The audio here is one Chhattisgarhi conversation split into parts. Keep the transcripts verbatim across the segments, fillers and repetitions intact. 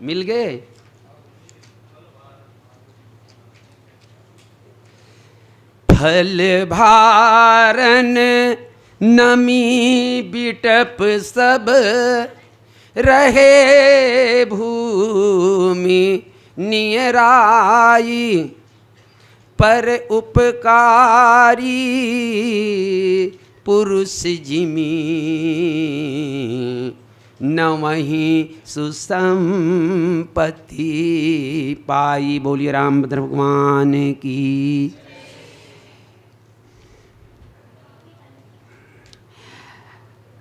मिल गए। फल भारन नमी बिटप सब, रहे भूमि नियराई। पर उपकारी पुरुष जिमि, नवही सुसंपत्ति पाई। बोलिए रामभद्र भगवान की।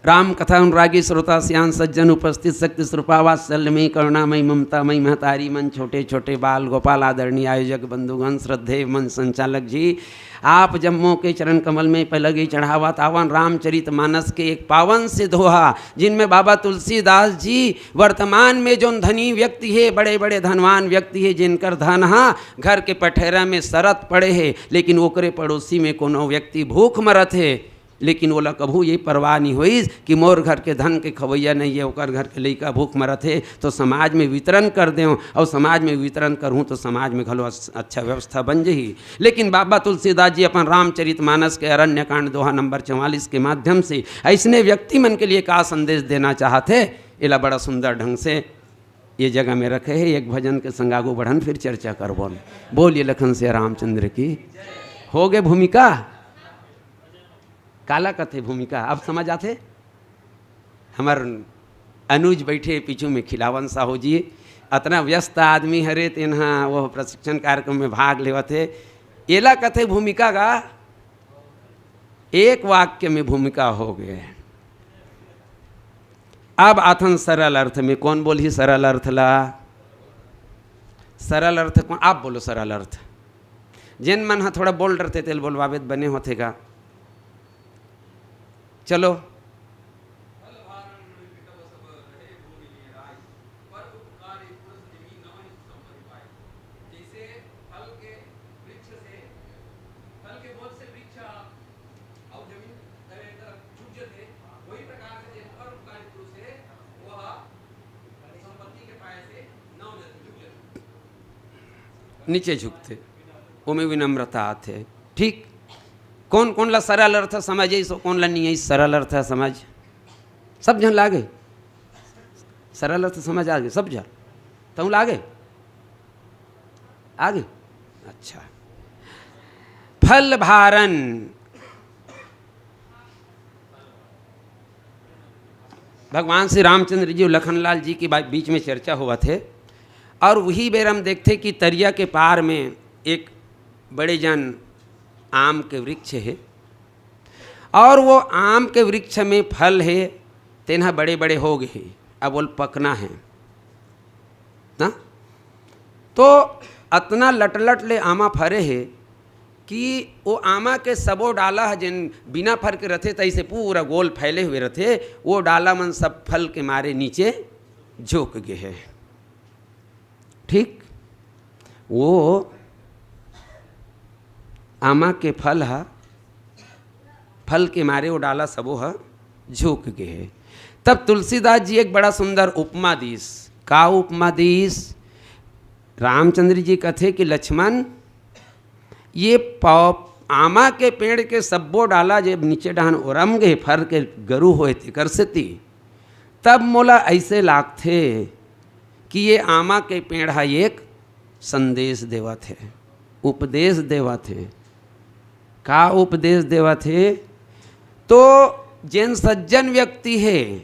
राम कथा अनुरागी श्रोता सियान सज्जन उपस्थित, शक्ति स्वरूपा वात्सल्यमयी करुणामयी ममतामयी महतारी मन, छोटे छोटे बाल गोपाल, आदरणीय आयोजक बंधुगण, श्रद्धेय मंच संचालक जी, आप जम्मो के चरण कमल में पैलगी चढ़ावत आवन। रामचरित मानस के एक पावन से दोहा, जिनमें बाबा तुलसीदास जी वर्तमान में जोन धनी व्यक्ति हे, बड़े बड़े धनवान व्यक्ति हे, जिनकर धन हा घर के पठेरा में सरत पड़े हे, लेकिन ओकरे पड़ोसी में कोनो व्यक्ति भूख मरत हे, लेकिन ओला कभू ये परवाह नहीं होइस कि मोर घर के धन के खवैया नहीं है, ओकर घर के लइका भूख मरत हे, तो समाज में वितरण कर देव, और समाज में वितरण करहूँ तो समाज में घलो अस-, अच्छा व्यवस्था बन जही। लेकिन बाबा तुलसीदास जी अपन रामचरित मानस के अरण्य कांड दोहा नंबर चवालीस के माध्यम से ऐसने व्यक्ति मन के लिए का संदेश देना चाहत हे, एला बड़ा सुंदर ढंग से ये जगह में रखे हे। एक भजन के संग आगू बढ़न, फिर चर्चा करबोन। बोलिए लखन से रामचंद्र की। हो गए भूमिका। काला कथे भूमिका, अब समझ आथे? हमर अनुज बैठे पीछू में खिलावन साहू जी, अतना व्यस्त आदमी हरे, तेनहा वो प्रशिक्षण कार्यक्रम में भाग लेवत हे। एला कथे भूमिका का एक वाक्य में भूमिका हो गए। अब आथन सरल अर्थ में, कौन बोलही सरल अर्थ ला? सरल अर्थ कौन? आप बोलो सरल अर्थ। जेन मन हा थोड़ा बोल डरते, तेल बोलवाबे त बने होथे गा। चलो। नीचे झुकथे, ओमे विनम्रता आथे। ठीक, कौन कौन ला सरल अर्थ समझ आइस, कौन ला नहीं आइस सरल अर्थ समझ? सब झन लागे सरल अर्थ समझ आगे, सब झन। तहूँ लागे? आगे? अच्छा। फल भारन। भगवान श्री रामचंद्र जी और लखनलाल जी के बा-, बीच में चर्चा होवत हे, और वही बेर हम देखथे कि तरिया के पार में एक बड़े जन आम के वृक्ष हे, और वो आम के वृक्ष में फल हे, तेन ह बड़े-बड़े हो गए हे, अब ओला पकना हे ना। तो अतना लटलट ले आमा फरे हे कि वो आमा के सबो डाला ह, जेन बिना फर के रथे, तइसे पूरा गोल फैले हुए रथे, वो डाला मन सब फल के मारे नीचे झुक गए हे। ठीक, वो आमा के फल ह, फल के मारे वो डाला सबो ह झुक गए हे। तब तुलसीदास जी एक बड़ा सुंदर उपमा दीस। का उपमा दीस? रामचंद्र जी कथे कि लक्ष्मण, ये पौ-, आमा के पेड़ के सब्बो डाला जब नीचे डहान ओरम गए, फर के गरू होए तेकर सेती, तब मोला ऐसे लागथे कि ये आमा के पेड़ ह एक संदेश देवत हे, उपदेश देवत हे। का उपदेश देवत हे? तो जेन सज्जन व्यक्ति हे,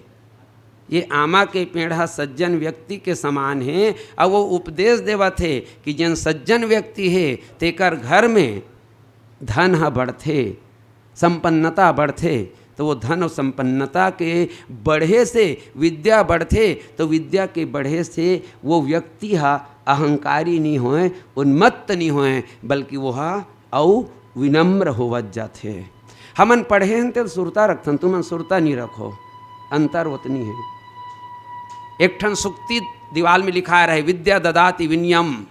ये आमा के पेड़ ह सज्जन व्यक्ति के समान हे, अउ वो उपदेश देवत हे कि जेन सज्जन व्यक्ति हे, तेकर घर में धन ह बढ़थे, संपन्नता बढ़थे, तो वो धन और संपन्नता के बढ़े से विद्या बढ़थे, तो विद्या के बढ़े से वो व्यक्ति ह अहंकारी नहीं होए, उन्मत्त नहीं होए, बल्कि वो ह अउ विनम्र होवत जाथे। हमन पढ़े हन ते सुरता रखथन, तुमन सुरता नहीं रखो, अंतर ओतनी है। एक ठन सुक्ति दीवाल में लिखा रहे, "विद्या ददाति विनयम,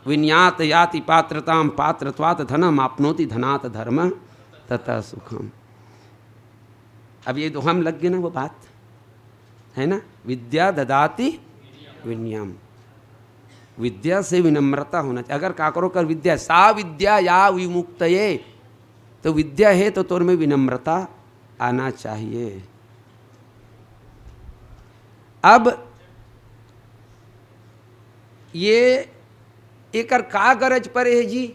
विनयात याति पात्रताम, पात्रत्वात धनम, आपनोति धनात धर्म तथा सुखम।" अब ये दोहा में लग गए ना वो बात, है ना? "विद्या ददाति विनयम।" विद्या से विनम्रता होना चाहिए। अगर काकरो कर विद्या, सा विद्या या विमुक्तये, तो विद्या हे तो तोर में विनम्रता आना चाहिए। अब ये एकर का गरज परे हे जी?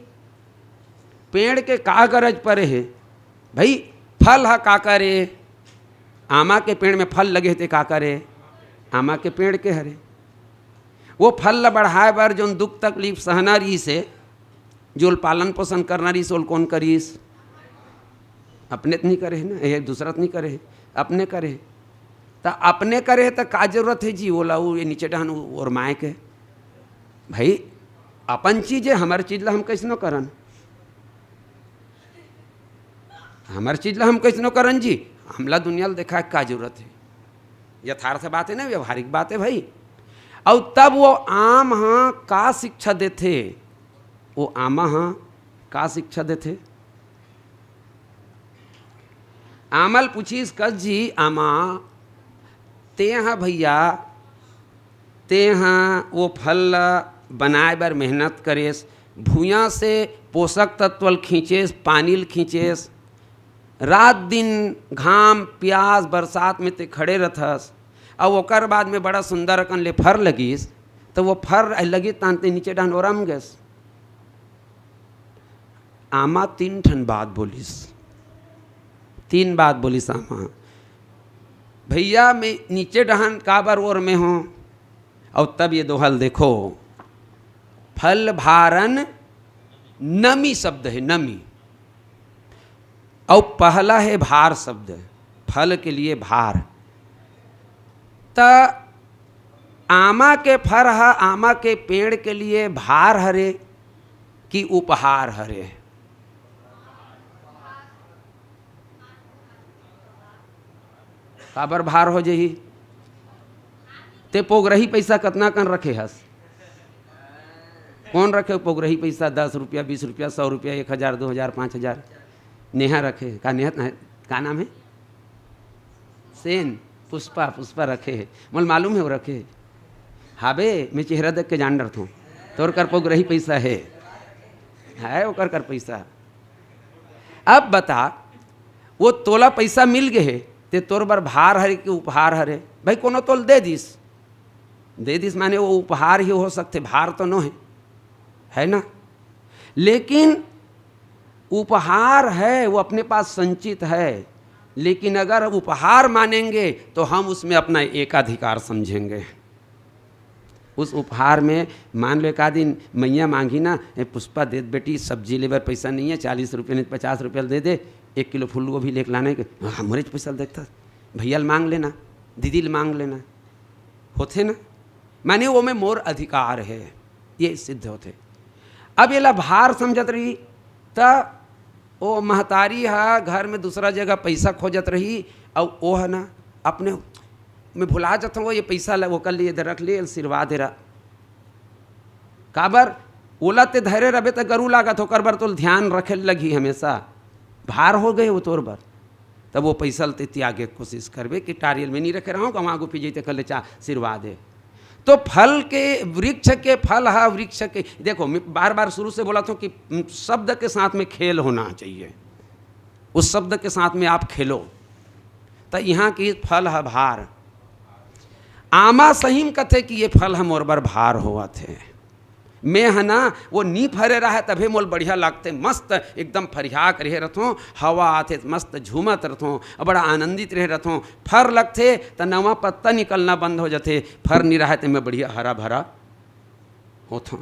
पेड़ के का गरज परे हे भाई? फल ह का करे? आमा के पेड़ में फल लगे हे ते का करे? आमा के पेड़ के हरे। वो फल ल बढ़ाए बर जोन दुख तकलीफ सहना रहिस हे, जोल पालन पोषण करना रहिस, ओल कौन करिस? अपने त नहीं करे हे ना, ये दूसरा त नहीं करे हे, अपने करे हे। त अपने करे हे त का जरूरत हे जी ओला वो ये नीचे डहन ओरमाए के? भाई, अपन चीज हे, हमर चीज ला हम कैसनो करन, हमर चीज ला हम कैसनो करन जी, हमला दुनिया ला देखा का जरूरत हे? यथार्थ बात हे ना, व्यवहारिक बात हे भाई। अउ तब वो आम ह का शिक्षा देथे? वो आमा ह का शिक्षा देथे? आमा ल पूछिस, कस जी आमा, तेंह भैया, तेंह वो फल ल बनाए बर मेहनत करेस, भुइयां से पोषक तत्व ल खींचेस, पानी ल खींचेस, रात दिन घाम प्यास बरसात में ते खड़े रथस, अउ ओकर बाद में बड़ा सुंदर अकन ले फर लगिस, त वो फर लगिस तान ते नीचे डहन ओरम गेस। आमा तीन ठन बात बोलिस, तीन बात बोलिस आमा, भैया मैं नीचे डहन काबर ओरमे हों? अउ तब ये दोहा ल देखो, फल भारन नमी शब्द हे, नमी। अउ पहला हे भार शब्द, फल के लिए भार। त आमा के फर ह, आमा के पेड़ के लिए भार हरे कि उपहार हरे? काबर भार हो जही? ते पोगरही पैसा कतना कन रखे हस? कौन रखे पोगरही पैसा? दस रुपया, बीस रुपया, सौ रुपया, एक हजार, दो हजार, पाँच हजार। नेहा रखे हे। का नेहा, का नाम हे? सेन, पुष्पा, पुष्पा रखे हे। मोला मालूम हे वो रखे हे। हाबे, मैं चेहरा देख के जान डरथों। तोर कर पोगरही पैसा हे। हे ओकर कर पैसा। अब बता, वो तोला पैसा मिल गे हे, ते तोर बर भार हरे कि उपहार हरे? भाई, कोनो तोल दे दिस, दे दिस माने वो उपहार ही हो सकथे, भार तो नो हे, है ना? लेकिन उपहार है, वो अपने पास संचित है, लेकिन अगर उपहार मानेंगे तो हम उसमें अपना एकाधिकार समझेंगे। उस उपहार में, मान लो, एक आध दिन मैया मांगी ना, "ए पुष्पा, दे बेटी, सब्जी लेबर पैसा नहीं है, चालीस रुपये नहीं, पचास रुपये दे दे, एक किलो फूल गोभी लेके लाने के।" हाँ, हमरे पैसा देखता, भैया ल मांग लेना, दीदी ल मांग लेना, होथे ना, माने वो में मोर अधिकार है, ये सिद्ध होथे। अब एला भार समझत रही, त ओ महतारी ह घर में दूसरा जगह पैसा खोजत रही, अउ ओ ह ना अपने में भुला जात हूँ, ये पैसा ला ओकर लिए दे रख ले, आशीर्वाद दे रहा। काबर? ओला ते धरे रबे त गरू लागत, ओकर बर तोल ध्यान रखे लगही हमेशा। भार हो गए वो तोर बर, तब वो पैसा ल ते त्यागे के कोशिश करबे कि टारियल में नहीं रखे रहूँ, गंवा गुफी जैते कर ले चा आशीर्वाद है। तो फल के, वृक्ष के फल हा, वृक्ष के, देखो, मैं बार बार शुरू से बोला था कि शब्द के साथ में खेल होना चाहिए, उस शब्द के साथ में आप खेलो। तो यहाँ की फल हा भार, आमा सही में कथे कि ये फल हा मोर बर भार होवत हे। मैं ह ना, वो नी फरे रहे तभे मोल बढ़िया लगथे, मस्त एकदम फरिहा के रहे रथों, हवा आथे, मस्त झूमत रथों, बड़ा आनंदित रहे रथों। फर लगथे त नवा पत्ता निकलना बंद हो जाथे, फर नी रहे त मैं बढ़िया हरा भरा होथों।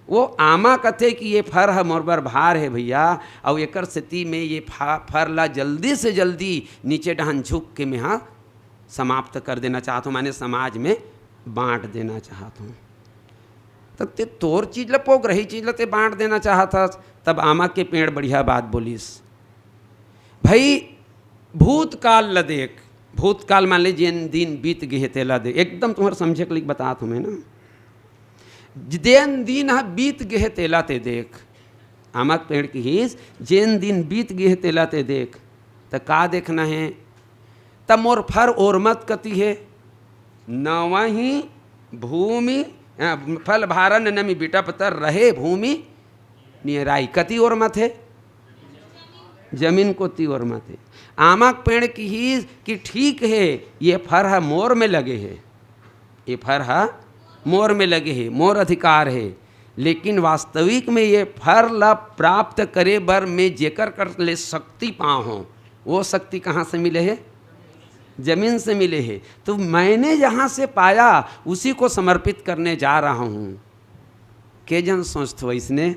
वो आमा कथे कि ये फर ह मोर बर भार हे भैया, अउ एकर सेती में ये फा-, फर ला जल्दी से जल्दी नीचे डहन झुक के मैं ह समाप्त कर देना चाहत हूँ, माने समाज में बांट देना चाहत हूँ। तब ते तोर चीज ल, पोगरही चीज ल ते बांट देना चाहत हस, तब आमा के पेड़ बढ़िया बात बोलिस, "भाई, भूतकाल ल देख, भूतकाल मान ले जेन दिन बीत गे हे तेला देख।" एकदम तुम्हर समझे के लिए बतात हूँ मैं ना, जेन दिन ह बीत गे हे तेला ते देख। आमा के पेड़ किहिस, "जेन दिन बीत गे हे तेला ते देख।" त का देखना हे? त मोर फर ओरमत कति हे, नवही भूमि हाँ, फल भारन नमी बिटप तर रहे भूमि नियराई। कति ओरमथे? जमीन कोति ओरमथे। आमा के पेड़ किहिस कि ठीक हे, ये फर ह मोर में लगे हे, ये फर ह मोर में लगे हे, मोर अधिकार हे, लेकिन वास्तविक में ये फर ला प्राप्त करे बर मैं जेकर कर ले शक्ति पाव हूँ, वो शक्ति कहाँ से मिले हे? जमीन से मिले हे। तो मैंने जहाँ से पाया, उसी को समर्पित करने जा रहा हूँ। के जन सोचथो इसने?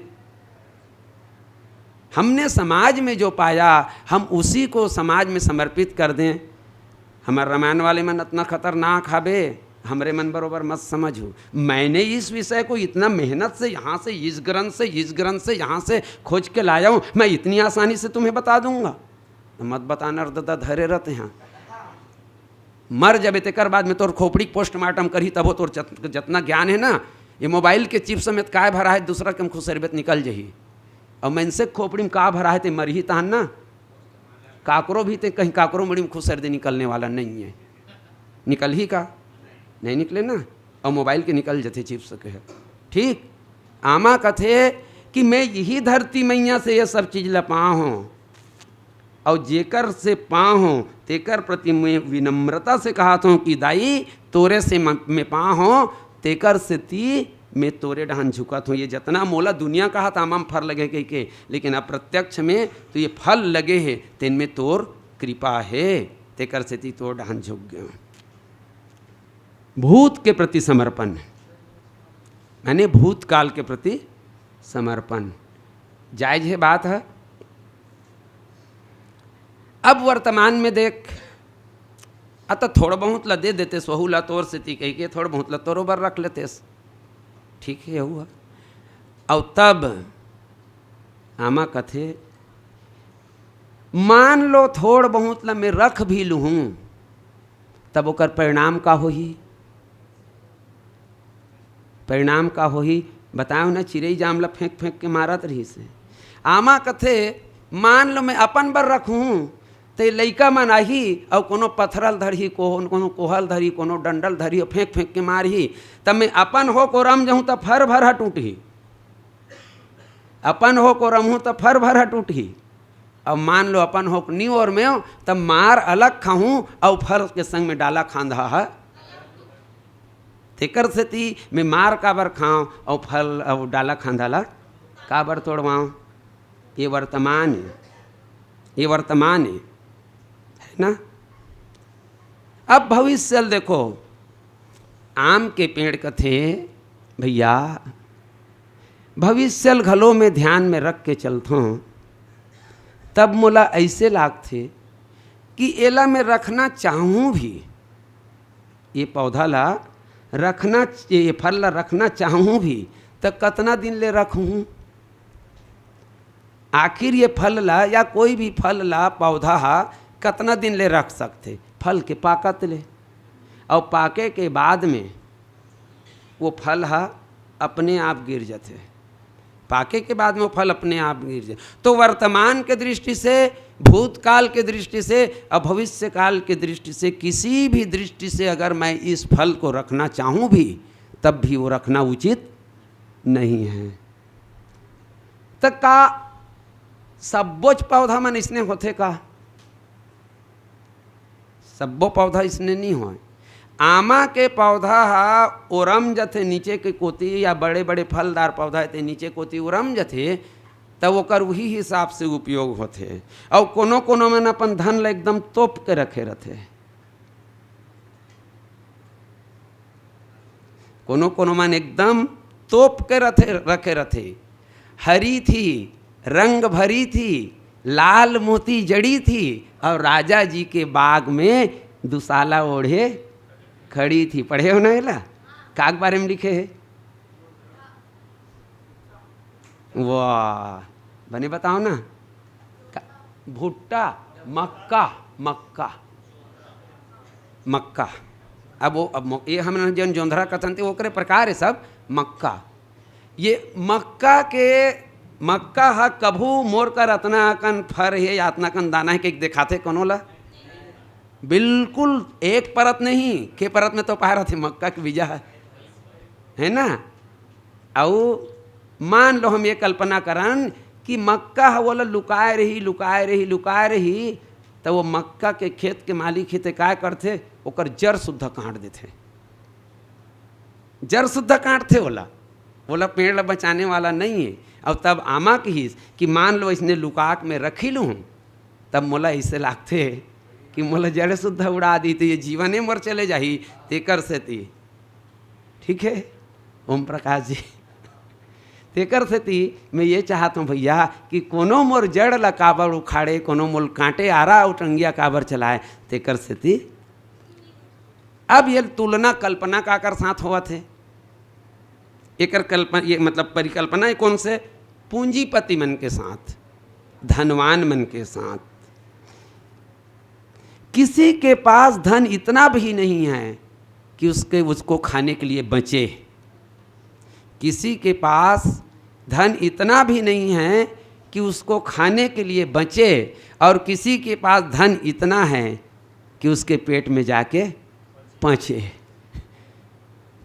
हमने समाज में जो पाया, हम उसी को समाज में समर्पित कर दें। हमारे रामायण वाले मन इतना खतरनाक हवे, हमरे मन बरोबर मत समझू। मैंने इस विषय को इतना मेहनत से यहाँ से, इस ग्रंथ से, इस ग्रंथ से, यहाँ से खोज के लाया हूँ, मैं इतनी आसानी से तुम्हें बता दूंगा? तो मत बताना, ददा धरे रहते हैं। मर जबे तेकर बाद में तोर खोपड़ी के पोस्टमार्टम करही, तबो तोर जत-, जतना ज्ञान है ना, ये मोबाइल के चिप समेत काय भरा है, दूसरा के म खुसरबे त निकल जही। और मनसे के खोपड़ी में का भरा है, ते मरही तहन ना। काकरो भी ते कहीं काकरो मुड़ी में खुसर दे, निकलने वाला नहीं है। निकलही का? नहीं निकले ना। और मोबाइल के निकल जथे चिप्स के है। ठीक, आमा कथे कि मैं यही धरती मैया से ये सब चीज ला पाव हूँ, और जेकर से पाव हूँ, तेकर प्रति मैं विनम्रता से कहत हूँ कि दाई, तोरे से म-, मैं पाव हूँ, तेकर सेती मैं तोरे डहन झुकत हूँ। ये जतना मोला दुनिया कहत आमा म फर लगे कहिके, लेकिन अप्रत्यक्ष में तो ये फल लगे हे, तेन में तोर कृपा हे, तेकर सेती तोर डहन झुक गए। भूत के प्रति समर्पण, माने भूतकाल के प्रति समर्पण, जायज हे, बात है। अब वर्तमान में देख, अत थोड़ बहुत ला दे देतेस, वहू ला तोर सेती कहिके थोड़ बहुत ला तोरो बर रख लेतेस, ठीक है, यहू है। और तब आमा कथे, मान लो थोड़ बहुत ला मैं रख भी लूहूँ, तब ओकर परिणाम का होही? परिणाम का होही? बताओ ना, चिरई जाम ला फेंक फेंक के मारत रहिस हे। आमा कथे, मान लो मैं अपन बर रखूँ, ते लइका मन आही अउ कोनो पथरल धरही, कोनो, कोनो कोहल धरही, कोनो डंडल धरही, फेंक फेंक के मारही, तब मैं अपन होके ओरम जहूँ, तब फर भर ह टूटही। अपन होके ओरमहूँ, तब फर भर ह टूटही। अब मान लो अपन होके नी ओरमेंव, तब मार अलग खाहूँ अउ फल के संग में डाला खांधा ह। तेकर सेती मैं मार काबर खांव अउ फल अउ डाला खांधा ला काबर तोड़वांव? ये वर्तमान हे, ये वर्तमान हे, है ना? अब भविष्य ल देखो, आम के पेड़ कथे, भैया, भविष्य ल घलो में ध्यान में रख के चलथों, तब मोला ऐसे लागथे कि एला मैं रखना चाहूँ भी, ये पौधा ला रखना, ये फल ला रखना चाहूँ भी, त कतना दिन ले रखहूँ? आखिर ये फल ला या कोई भी फल ला पौधा हा कतना दिन ले रख सकथे? फल के पाकत ले। अउ पाके के बाद में वो फल हा अपने आप गिर जाथे। पाके के बाद में वो फल अपने आप गिर जाए। तो वर्तमान के दृष्टि से, भूतकाल के दृष्टि से और भविष्य काल के दृष्टि से, किसी भी दृष्टि से अगर मैं इस फल को रखना चाहूँ भी, तब भी वो रखना उचित नहीं है। त का सब्बोच पौधा मन इसने होथे का? सब्बो पौधा इसने नी होय। आमा के पौधा हा ओरम जथे नीचे के कोती, या बड़े-बड़े फलदार पौधा हे ते नीचे कोती ओरम जथे, त ओकर उही हिसाब से उपयोग होथे। अउ कोनो-कोनो मन अपन धन ल एकदम तोप के रखे रथे। कोनो-कोनो मन एकदम तोप के रथे, रखे रथे। हरी थी, रंग भरी थी, लाल मोती जड़ी थी, और राजा जी के बाग में दुसाला ओढ़े खड़ी थी। पढ़े हो ना एला? का के बारे में लिखे हे? वाह, बने बताओ ना। का-, भुट्टा, मक्का, मक्का, मक्का। अब वो, अब मो-, ये हमन जेन जोंधरा कथन ते ओकरे प्रकार हे सब मक्का। ये मक्का के, मक्का ह कभू मोर कर अतना अकन फर हे या अतना अकन दाना हे कहिके देखाथे कोनो ला? बिल्कुल एक परत नहीं, के परत में तो पाए रथे मक्का के बीजा ह। है ना? अउ मान लो हम ये कल्पना करन कि मक्का ह ओला लुकाए रही, लुकाए रही, लुकाए रही, त वो मक्का के खेत के मालिक हे ते काय करथे, ओकर जर सुद्धा काट देथे, जर सुद्धा काटथे ओला, ओला पेड़ ला बचाने वाला नहीं है। अउ तब आमा कहिस कि मान लो इसने लुका के मैं रखी लूँ, तब मोला ऐसे लागथे कि मोला जड़ सुद्धा उड़ा दी, तो ये जीवने मोर चले जाही, तेकर सेती। ठीक है ओम प्रकाश जी, तेकर सेती मैं ये चाहत हूँ भैया कि कोनो मोर जड़ ला काबर उखाड़े, कोनो मोल कांटे आरा अउ टंगिया काबर चलाए, तेकर सेती। अब ये तुलना कल्पना काकर साथ होवत हे, एकर कल्पना, ये मतलब परिकल्पना ये कौन से? पूंजीपति मन के साथ, धनवान मन के साथ। किसी के पास धन इतना भी नहीं है कि उसके, उसको खाने के लिए बचे। किसी के पास धन इतना भी नहीं है कि उसको खाने के लिए बचे, और किसी के पास धन इतना है कि उसके पेट में जाके पचे।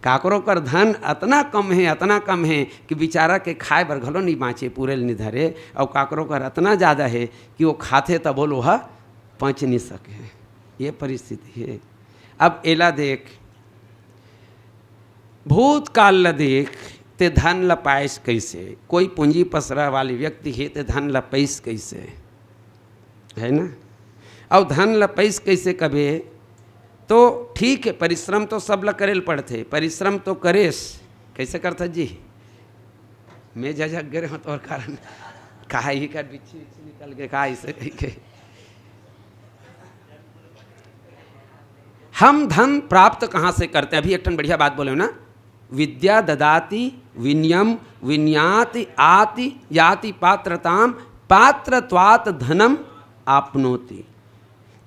काकरो कर धन अतना कम है, अतना कम है कि बेचारा के खाए बर घलो नहीं बाँचे, पूरे ल नहीं धरे, और काकरो कर अतना ज़्यादा है कि वो खाथे तभो ल ओहा पच नहीं सके। ये परिस्थिति है। अब एला देख, भूतकाल ल देख, ते धन ल पाइस कैसे? कोई पूंजी पसरा वाले व्यक्ति हे, ते धन ल पाइस कैसे? है ना? अउ धन ल पाइस कैसे कबे? तो ठीक है, परिश्रम तो सब ल करे ल पड़थे, परिश्रम तो करेस। कैसे करथा जी? मैं झझक गे रहूँ तोर कारण, कहा ही कर बिच्छी बिच्छी निकल के, कहा इसे कह के। हम धन प्राप्त कहाँ से करते हैं? अभी एक ठन बढ़िया बात बोले हो ना, विद्या ददाति विनयम विनयाति आति याति पात्रताम पात्रत्वात् धनम आपनोति।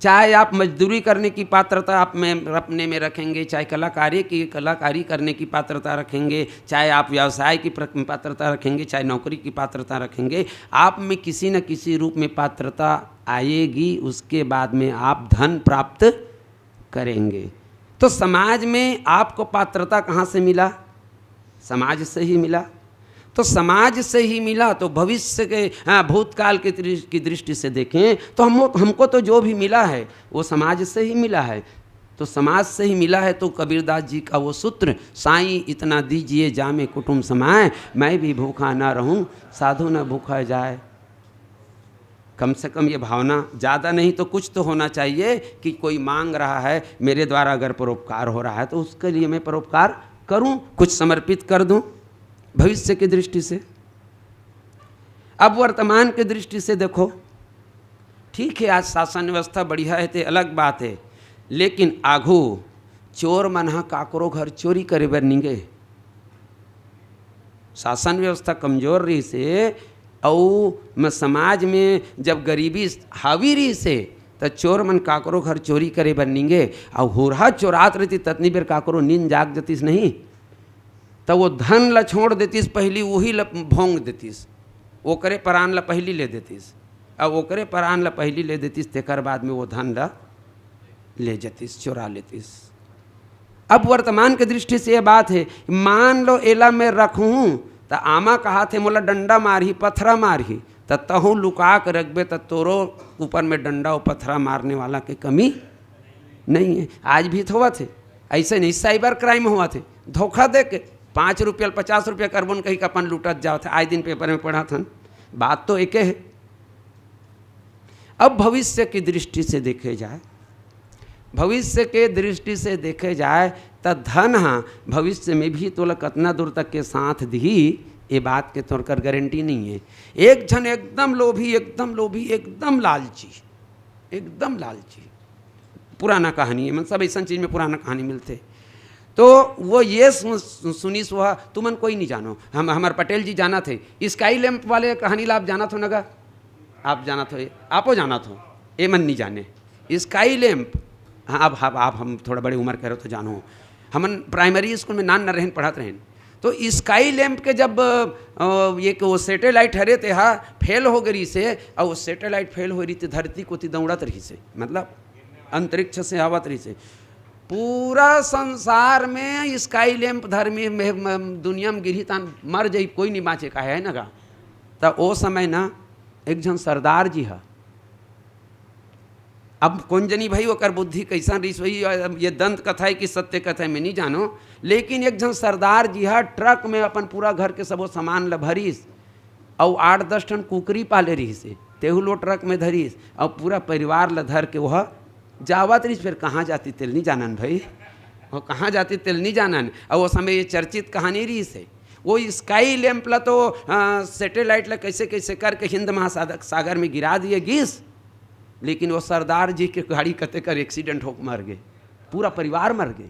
चाहे आप मजदूरी करने की पात्रता आप में, अपने में रखेंगे, चाहे कलाकारी की, कलाकारी करने की पात्रता रखेंगे, चाहे आप व्यवसाय की प्र-, पात्रता रखेंगे, चाहे नौकरी की पात्रता रखेंगे, आप में किसी न किसी रूप में पात्रता आएगी, उसके बाद में आप धन प्राप्त करेंगे। तो समाज में आपको पात्रता कहाँ से मिला? समाज से ही मिला। तो समाज से ही मिला, तो भविष्य के, हाँ, भूतकाल की दृ-, की दृष्टि से देखें तो हम, हमको तो जो भी मिला है वो समाज से ही मिला है। तो समाज से ही मिला है, तो कबीरदास जी का वो सूत्र, "साईं इतना दीजिए जामे कुटुम समाए, मैं भी भूखा ना रहूं, साधु न भूखा जाए।" कम से कम ये भावना, ज़्यादा नहीं तो कुछ तो होना चाहिए कि कोई मांग रहा है, मेरे द्वारा अगर परोपकार हो रहा है तो उसके लिए मैं परोपकार करूं, कुछ समर्पित कर दूं भविष्य की दृष्टि से। अब वर्तमान की दृष्टि से देखो, ठीक है, आज शासन व्यवस्था बढ़िया है, ते अलग बात है, लेकिन आघू चोर मन ह काकरो घर चोरी करे बर निंगे। शासन व्यवस्था कमजोर रहिसे, अउ म-, समाज में जब गरीबी हावी रहिसे, त चोर मन काकरो घर चोरी करे बर निंगे, अउ हुरहा चोरात रहितिस, ततनी बेर काकरो नींद जाग जतिस नहीं, त वो धन ल छोड़ देतिस, पहिली उही ल भोंग देतिस, ओकरे परान ल पहिली ले देतिस, अउ ओकरे परान ल पहिली ले देतिस, तेकर बाद में वो धन ल ले जतिस, चोरा लेतिस। अब वर्तमान के दृष्टि से ये बात है, मान लो एला मैं रखूं, त आमा कहाथे, "मोला डंडा मारही, पथरा मारही," त तहूं लुका के रखबे, त तोरो ऊपर में डंडा अउ पथरा मारने वाला के कमी नहीं है। आज भी तो होवत है, ऐसे नहीं, cyber crime होवत है, धोखा दे के पाँच रुपया, पचास रुपया करबो न कही के अपन लुटत जावत है। आज दिन paper में पढ़त हन, बात तो एके है। अब भविष्य की दृष्टि से देखे जाए, भविष्य के दृष्टि से देखे जाए, त धन ह भविष्य में भी तोला कतना दूर तक के साथ दिही, ये बात के तोर कर गारंटी नहीं है। एक झन एकदम लोभी, एकदम लोभी, एकदम लालची, एकदम लालची, पुराना कहानी है, मतलब, ऐसन चीज में पुराना कहानी मिलथे। तो वो ये सु-, सु-, सुनिस, वह तुमन कोई नहीं जानो। हम, हमर पटेल जी जानत हे, sky lamp वाले कहानी ला आप जानत हो न गा? आप जानत हो, आपो जानत हो, ए मन नहीं जाने। Sky lamp, हाँ, अब, अब आप, हम थोड़ा बड़े उम्र के रहो तो जानो, हमन primary school में नान न रहन, पढ़त रहन, तो sky lamp के जब, अ, ये वो satellite हरे ते हा fail हो गई से, और वो satellite fail हो रही थी, धरती कोती दौड़त रही से, मतलब अंतरिक्ष से आवत रही से, पूरा संसार में स्काई लैंप धर्मी में, म-, दुनिया में गिरही तान मर जाई, कोई नहीं बाँचे, काहे है ना गा? त ओ समय ना एक झन सरदार जी ह, अब कोन जनी भाई ओकर बुद्धि कैसन रहिस होही, अब ये दंत कथा है कि सत्य कथा है, मैं नहीं जानो, लेकिन एक झन सरदार जी ह ट्रक में अपन पूरा घर के सबो सामान ल भरिस, अउ आठ दस ठन कुकरी पाले रहिस हे, तेहू लो ट्रक में धरिस, अउ पूरा परिवार ल धर के ओह जावत रहिस। फिर कहाँ जाती तेल नहीं जानन भाई, वो कहाँ जाती तेल नहीं जानन। अउ वो समय ये चर्चित कहानी रहिस हे, वो स्काई लैंप ला तो, अ, सैटेलाइट ला कैसे कैसे करके हिंद महासागर, सागर में गिरा दिए गिस, लेकिन वो सरदार जी के गाड़ी कते कर एक्सीडेंट होके मर गए, पूरा परिवार मर गए।